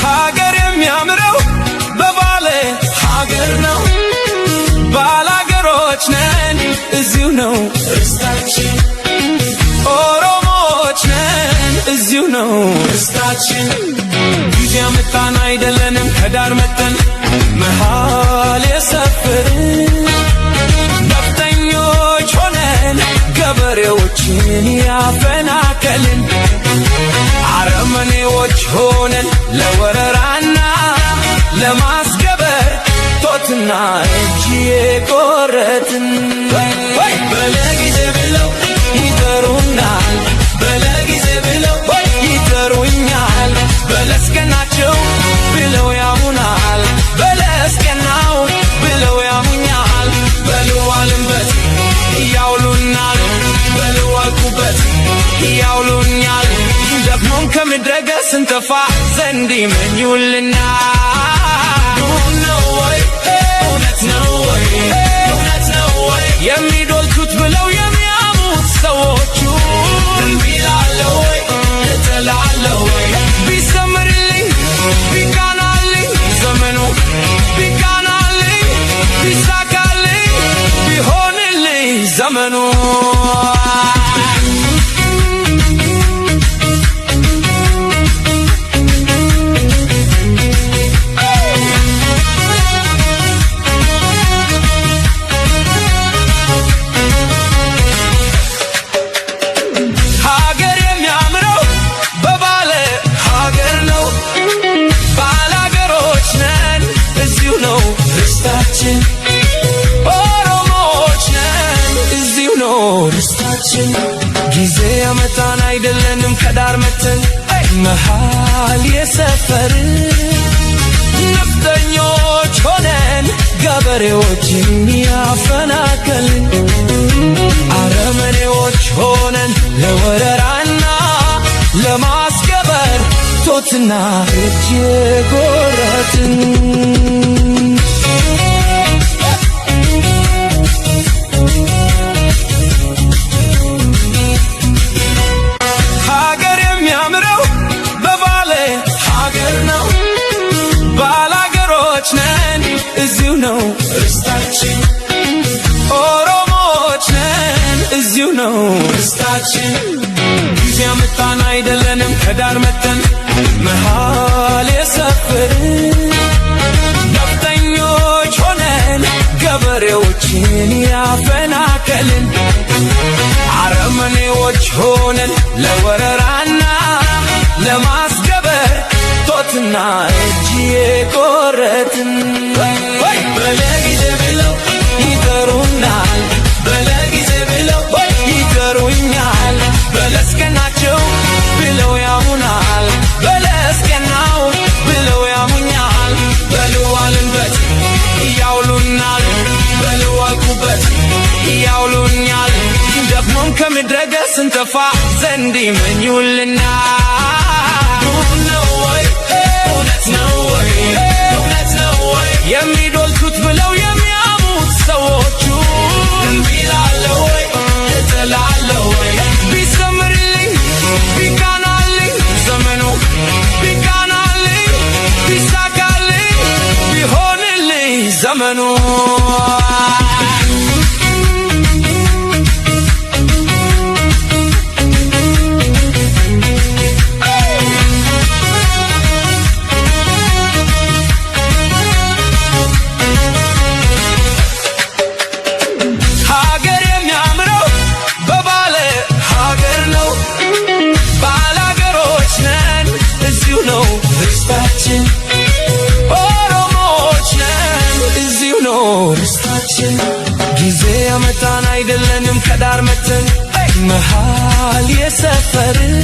ሀገር የሚያምረው በባለ ሀገር ነው። ባላገሮች ነን፣ እዚሁ ነው ርስታችን። ኦሮሞዎች ነን፣ እዚሁ ነው ርስታችን። ጊዜ ያመጣን አይደለንም ከዳር መተን መሃል የሰፈርን። ነፍጠኞች ሆነን ገበሬዎችን ያፈናቀልን፣ አረመኔዎች ሆነን ለወረራና ለማስገበር ጦትና እጅ የቆረጥን። በለጊዜ ብለው ይጠሩናል፣ በለጊዜ ብለው ይጠሩኛል፣ በለስቀናቸው ብለው ያሙናል፣ በለስቀናው ብለው ያሙኛል፣ በልዋልንበት ያውሉናል፣ በልዋልኩበት ያውሉኛል። ደግሞም ከምድረ ገጽ ስንጠፋ ዘንድ ይመኙልናል። ነው ወይ? እውነት ነው ወይ? እውነት ነው ወይ? የሚዶልቱት ብለው የሚያሙት ሰዎቹ እምቢ እላለሁ ወይ? እጠላለሁ ወይ? ቢሰምርልኝ ቢቃናልኝ ዘመኑ፣ ቢቃናልኝ ቢሳካልኝ ቢሆንልኝ ዘመኑ። ሀገር የሚያምረው በባለ ሀገር ነው። ባላገሮች ነን፣ እዚሁ ነው ርስታችን። ኦሮሞዎች ነን፣ እዚሁ ነው ርስታችን። ጊዜ ያመጣን አይደለንም ከዳር መተን መሃል የሰፈርን። ነፍጠኞች ሆነን ገበሬዎችን ያፈናቀልን፣ አረመኔዎች ሆነን ለወረራና ለማስገበር ቶትና እጅ የቆረጥን። ሀገር የሚያምረው በባለ ሀገር ነው። ባላገሮች ነን፣ እዚሁ ነው ርስታችን። ኦሮሞዎች ነን፣ እዚሁ ነው ርስታችን። ጊዜ ያመጣን አይደለንም ከዳር መተን መሃል የሰፈርን። ነፍጠኞች ሆነን ገበሬዎችን ያፈናቀልን፣ አረመኔዎች ሆነን ለወረራና ለማስገበር ጦትና እጅ የቆረጥን። በለጊዜ ብለው ይጠሩናል፣ በለጊዜ ብለው ይጠሩኛል፣ በለስቀናቸው ብለው ያሙናል፣ በለስቀናው ብለው ያሙኛል፣ በልዋልንበት ያውሉናል፣ በልዋልኩበት ያውሉኛል። ደግሞም ከምድረ ገጽ ስንጠፋ ዘንድ ይመኙልናል። ነው ወይ? እውነት ነው ወይ? እውነት ነው ወይ? የሚዶልቱት ብለው የሚያሙት ሰዎቹ እምቢ እላለሁ ወይ? እጠላለሁ ወይ? ቢሰምርልኝ ቢቃናልኝ ዘመኑ፣ ቢቃናልኝ ቢሳካልኝ ቢሆንልኝ ዘመኑ። ሀገር የሚያምረው በባለ ሀገር ነው። ባላገሮች ነን፣ እዚሁ ነው ርስታችን። ኦሮሞዎች ነን፣ እዚሁ ነው ርስታችን። ጊዜ ያመጣን አይደለንም ከዳር መተን መሃል የሰፈርን።